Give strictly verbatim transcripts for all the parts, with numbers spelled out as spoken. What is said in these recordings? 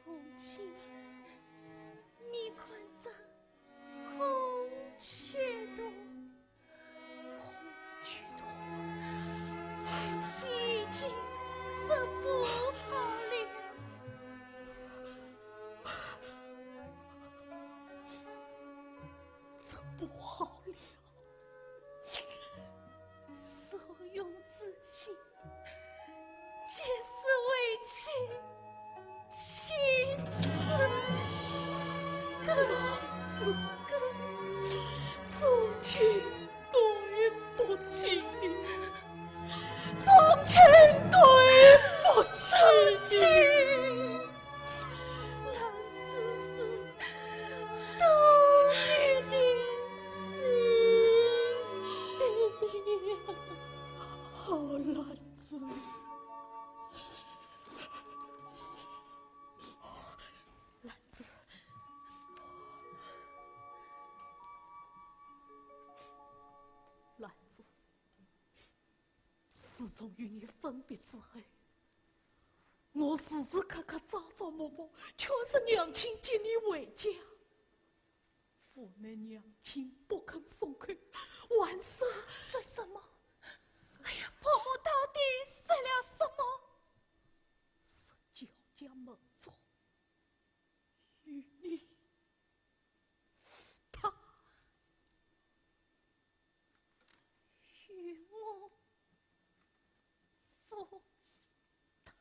从前，你看这孔雀洞，孔雀洞，天气已经这不好了。这不好了。所用之心，皆是为妻，妻死更。这种情对不起，这种情对不起。 兰子是多余的心的呀。好，兰子，兰子，兰子。 自从与你分别之后，我时时刻刻朝朝暮暮，劝说娘亲接你回家。无奈娘亲不肯松口，还说，说什么？哎呀，伯母到底说了什么？说焦家门中有你无他。 与我无他。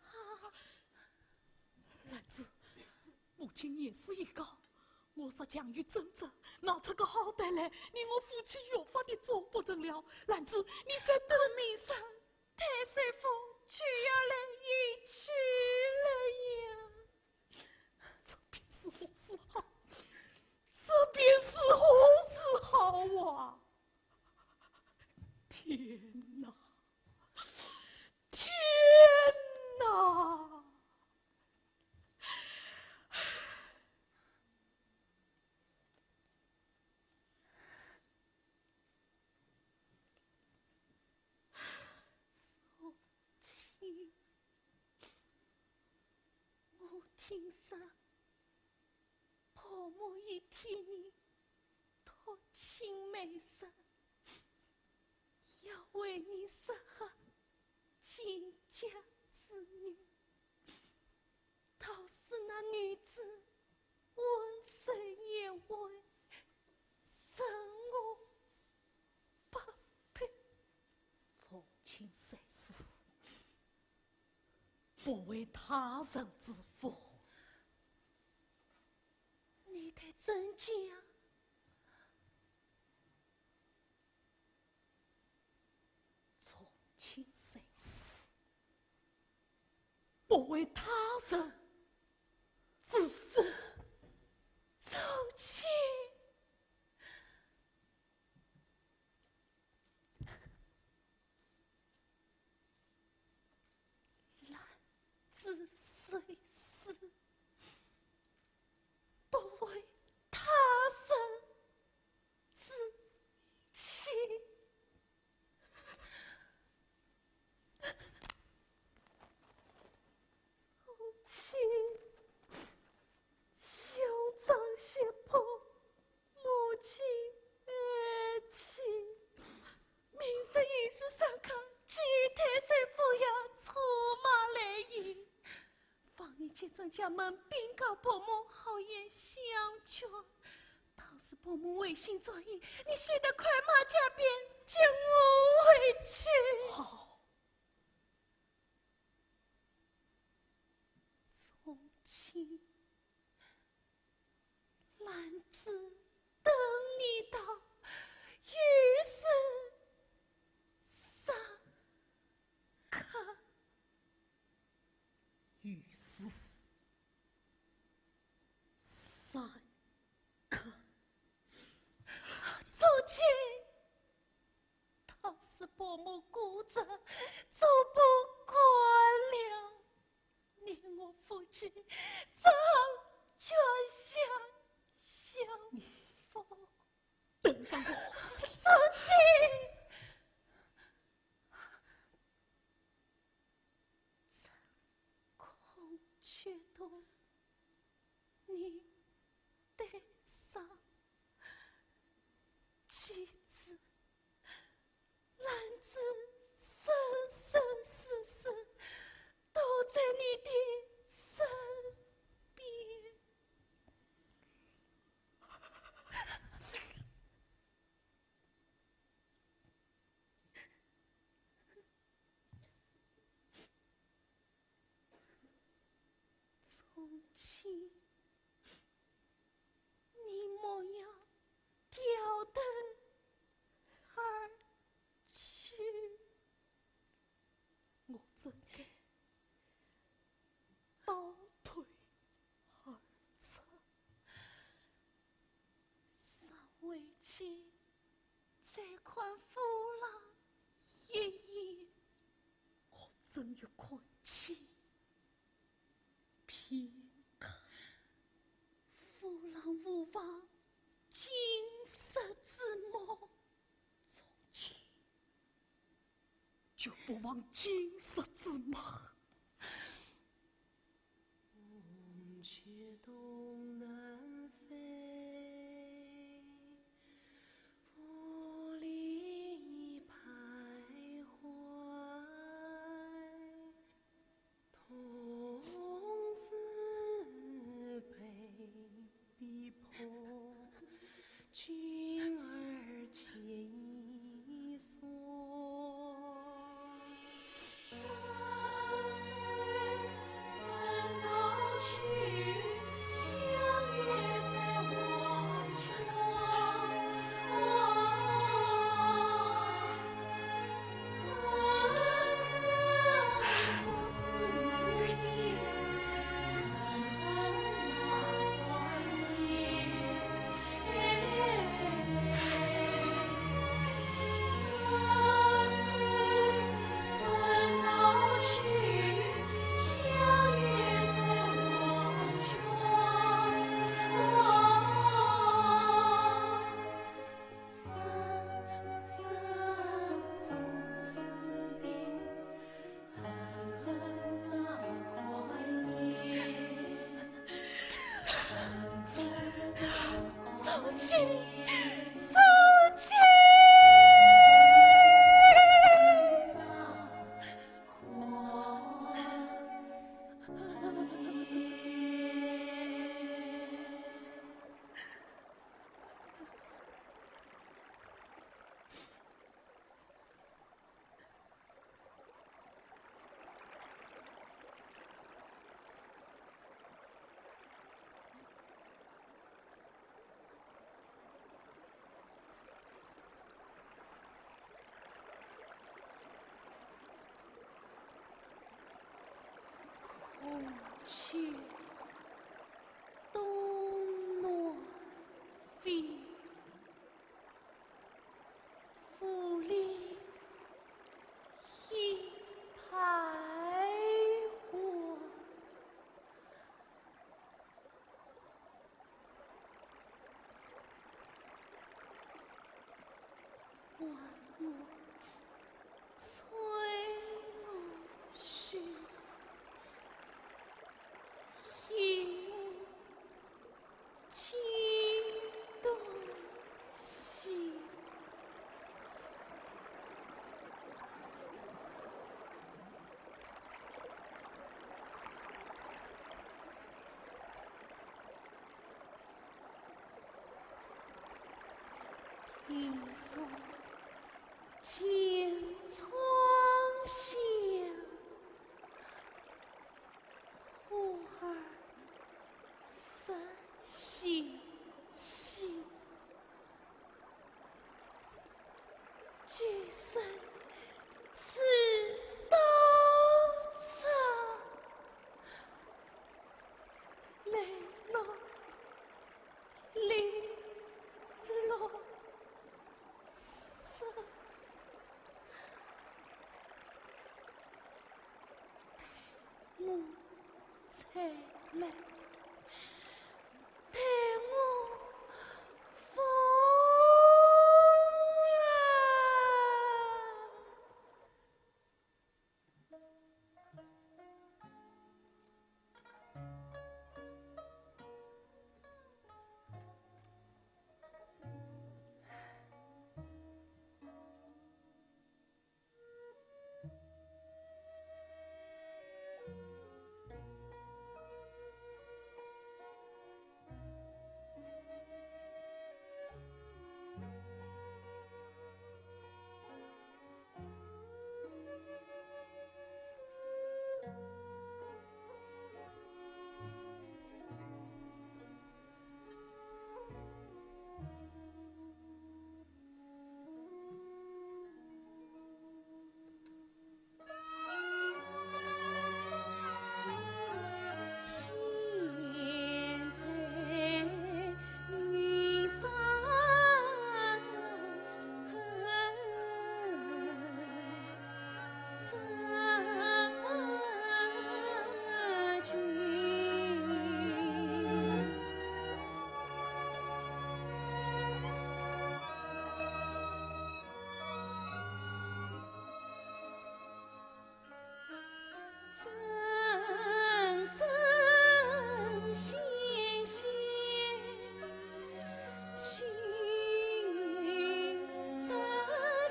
兰子，母亲年事已高，我若强于争执，闹出个好歹来，你我夫妻越发的做不成了。兰子，你再等……明日太岁府就要来迎娶了呀。这便如何是好？这便如何是好啊！ 天哪，天哪！从前，我听说 婆母已替你托亲媒人，要为你设下进家之女，倒是那女子温柔贤惠，任我百般。从前世事，不为他人之福。 你待怎讲？从前世事，不为他人之福。从前 兰子虽死，不为他人之妻。从前兄长血薄， 母亲哀戚。明日已是三更，既然太岁府要出马来迎，望你借转家门禀告伯母，好言相劝。倘使伯母违心转意，你须得快马加鞭，接我回去。好。从前 兰子等你到等着我。苏七，真空觉得你的伤，妻子 篮子深深似水，都在你的身边。从今，你莫要掉头而去。我怎敢倒退而出？上回去再看父郎一眼。我怎又看见？ 片刻。父郎无忘今昔之盟，从今就不忘今昔之盟。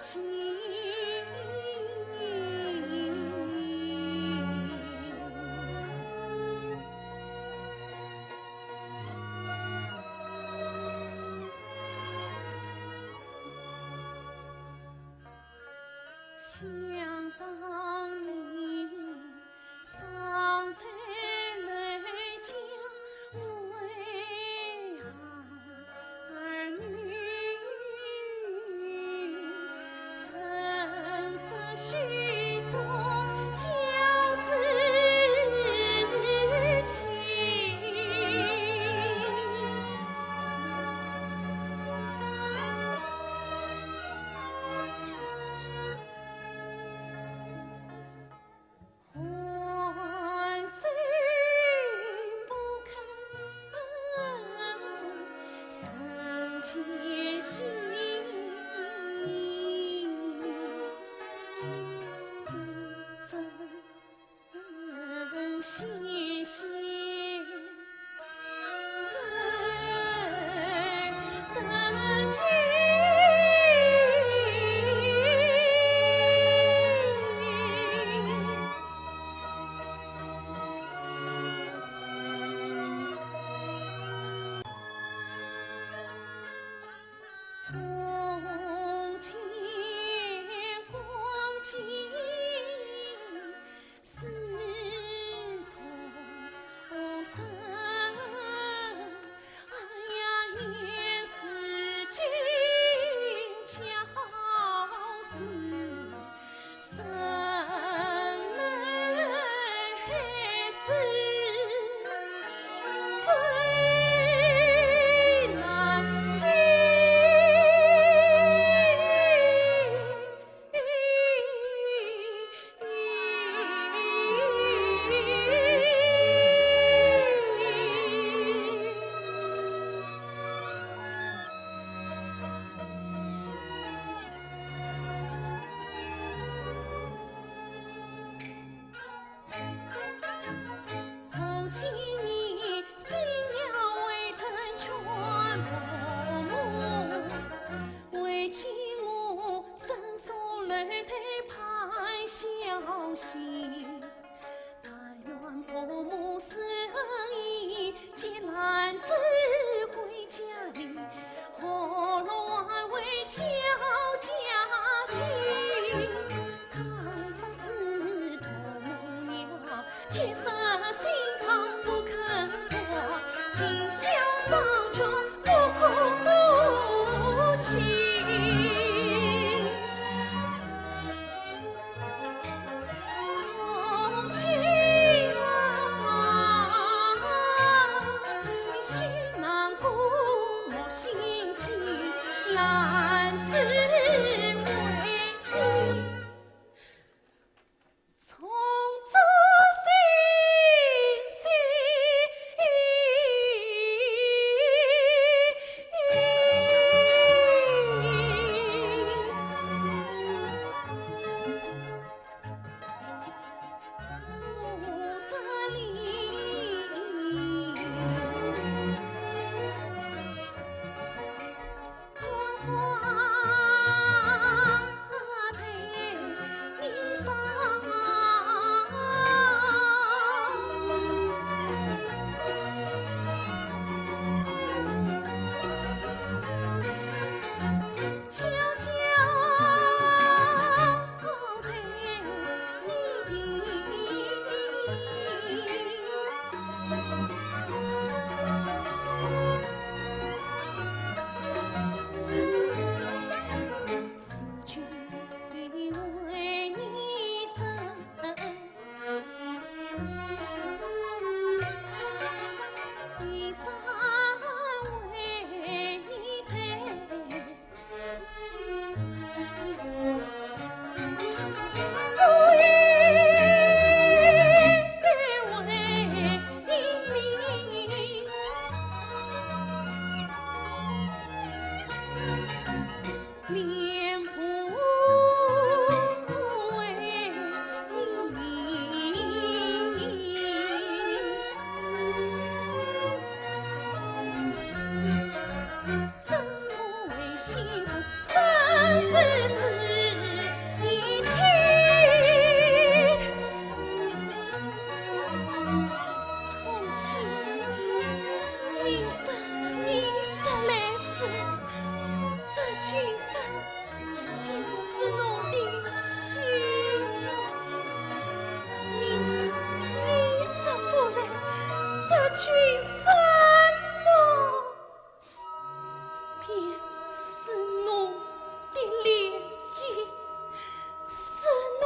想当年，常在南京为儿女，恨煞许宗教事情。 从前光景君生，便是我的心愿。明日你若不来，这君生么，便是我的灵楹，是我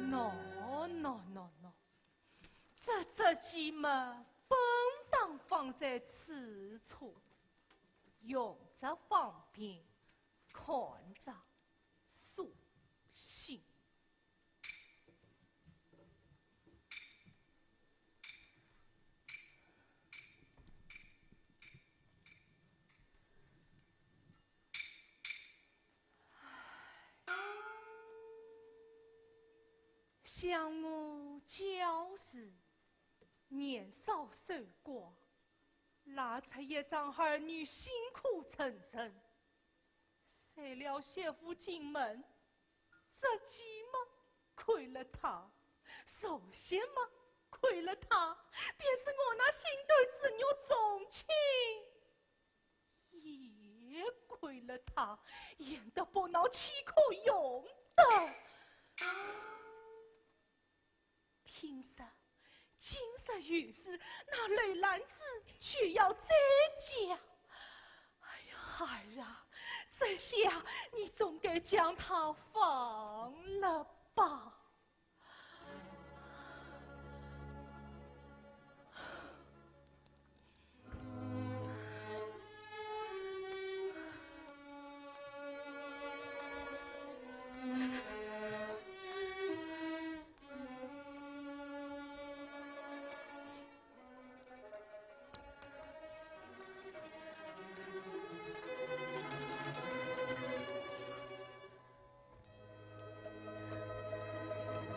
喏，喏，喏，喏，这只鸡么，本当放在此处，用着方便，看着舒心。 想我教书，年少守寡，拉扯一场儿女辛苦成人。谁料媳妇进门，这鸡么，亏了她；寿喜么，亏了她，便是我那心头之肉重亲 也亏了她，演得不闹岂可容得？听说今日这于是那刘兰芝就要再嫁。哎呀，孩儿啊，这下你总该将她放了吧。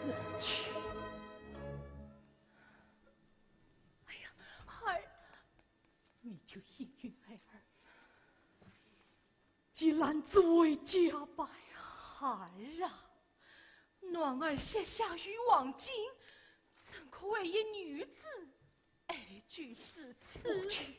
母亲。哎呀，孩儿，你就应允孩儿，将兰芝为嫁吧。孩儿啊，男儿膝下无黄金，怎可为一女子 爱居至此。母亲，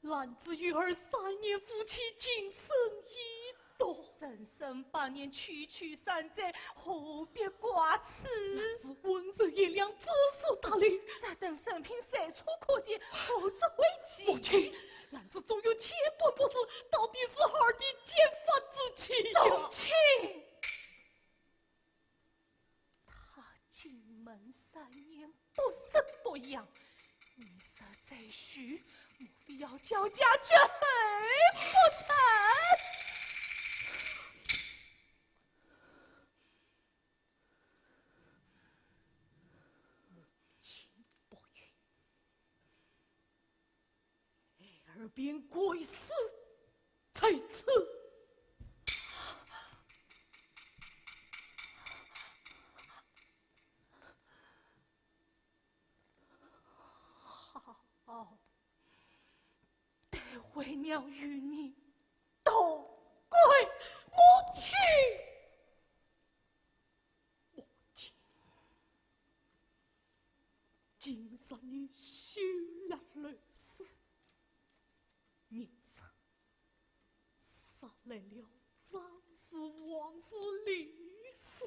兰芝与儿三年夫妻，今生已多。人生百年，区区三载，何必挂齿？兰芝温柔贤良，知书达理。这等人品随处可见，何足为奇？母亲，兰芝纵有千般不是，到底是孩儿的结发之妻呀。宗庆！ 她进门三年不声不响，你若再许，莫非要叫家绝后不成？母亲不允。 孩儿便跪死在此。好，待为娘与你同归。母亲！ 母亲，今日你休来乱世，明日杀来了张氏、王氏、李氏，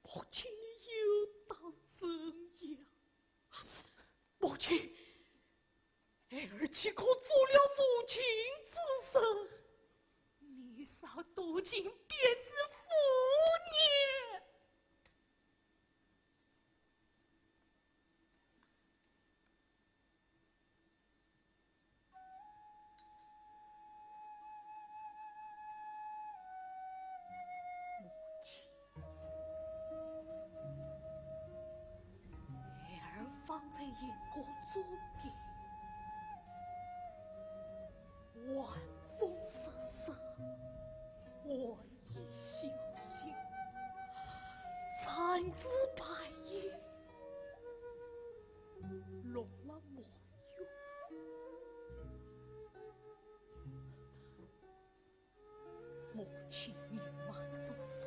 母亲你又当怎样？母亲， 孩儿岂可做了无情之人？你若多情，便是负孽。母亲， 孩儿方才言过中的，晚风瑟瑟，寒意萧萧，残枝败叶，落了满园。 母亲年迈之身，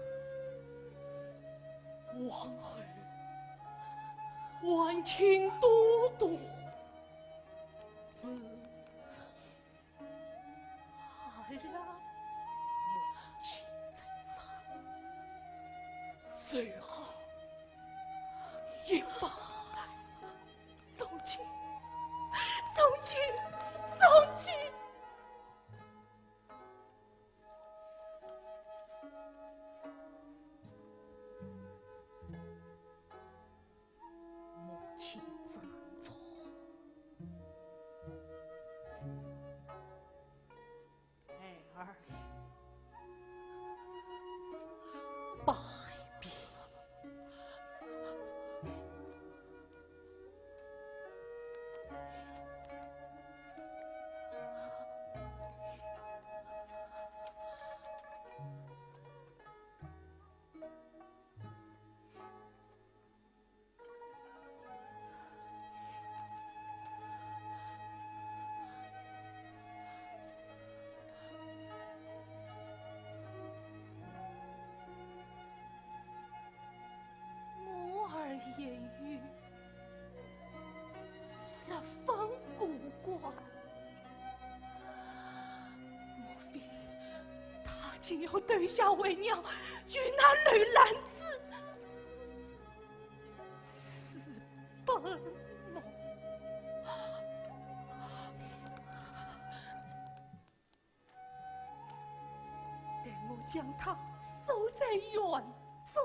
往后还请多多指教。孩儿啊，母亲在上，守好一把。宗庆，宗庆，宗庆！ 母亲珍重，孩儿拜别。 我儿言语十分古怪，莫非他竟要丢下为娘与那刘兰芝私奔？等我将她收在园中。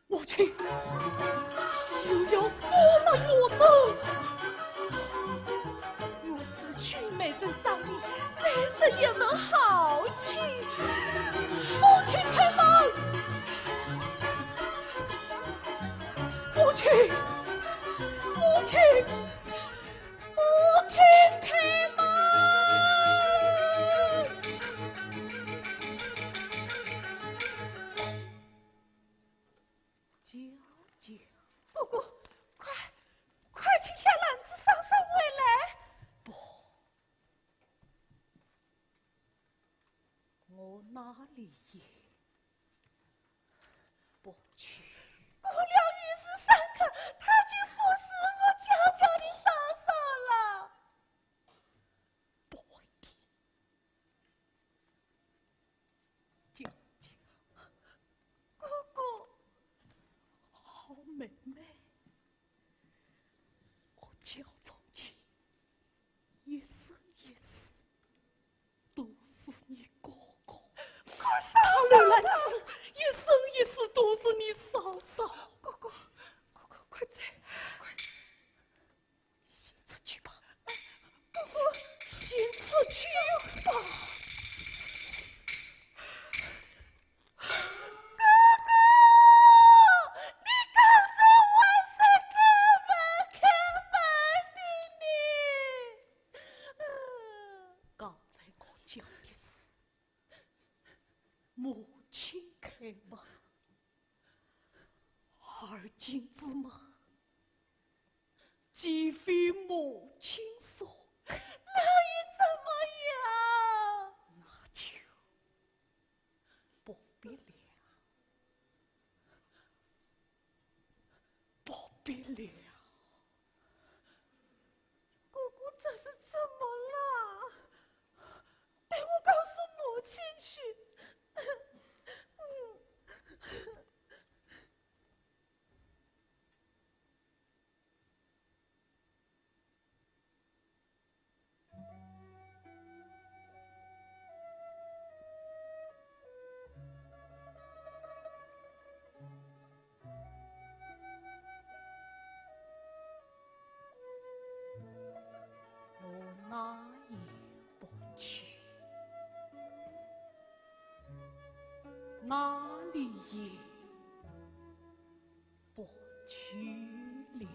母亲，休要锁了园门。我是去美人赏你，再生一门好亲。母亲开门！母亲，母亲，母亲开门！ 姐姐。哥哥，快，快取下篮子，嫂嫂回来。不，我哪里也不去。过了一时三刻，她就不是我娇娇的嫂嫂了。不会的。 姐姐。哥哥。好妹妹，我叫从前一生一世都是你哥哥，可嫂嫂，他原来是一生一世都是你嫂嫂。哥哥，哥哥，快走，快走。 你先出去吧。哥哥，先出去吧。哥哥，你刚才还说开门，开门的呢。刚才我叫的是母亲开门，而今怎么 既非母亲说，那又怎么样？那就不必了，不必了。哥哥，这是怎么了？待我告诉母亲去。嗯。 我哪也不去，哪里也不去了。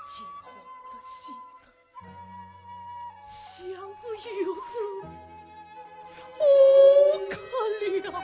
见红色喜色，想是有事错看了。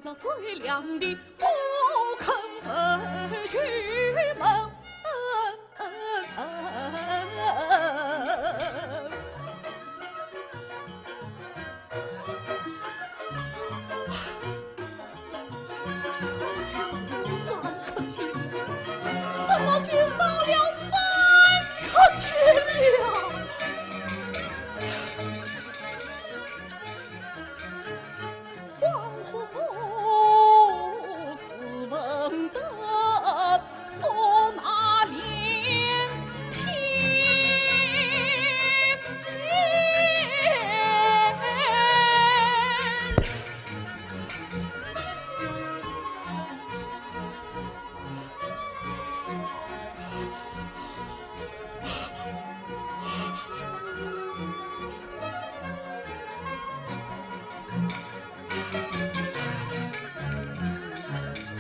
那水凉的不肯回去门。怎么就到了三刻天了？ 黄昏时分的说那连天。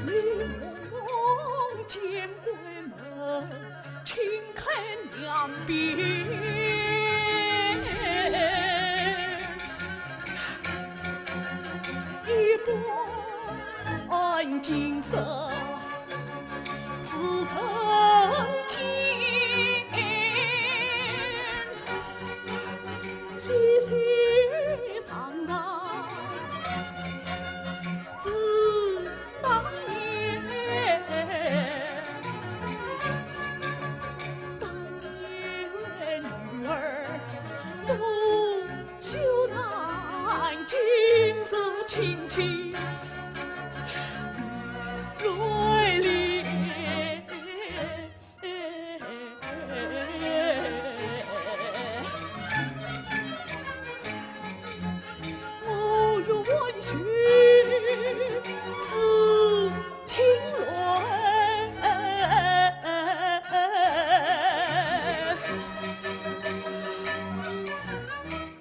你我见过面，请看两遍。一般景色 似曾经，细细长长是当年。当年女儿不修男，今日亲亲 来临。我愿问讯是亲来。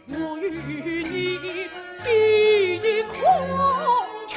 我与你比孔雀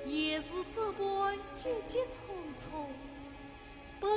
也是这般急急匆匆，不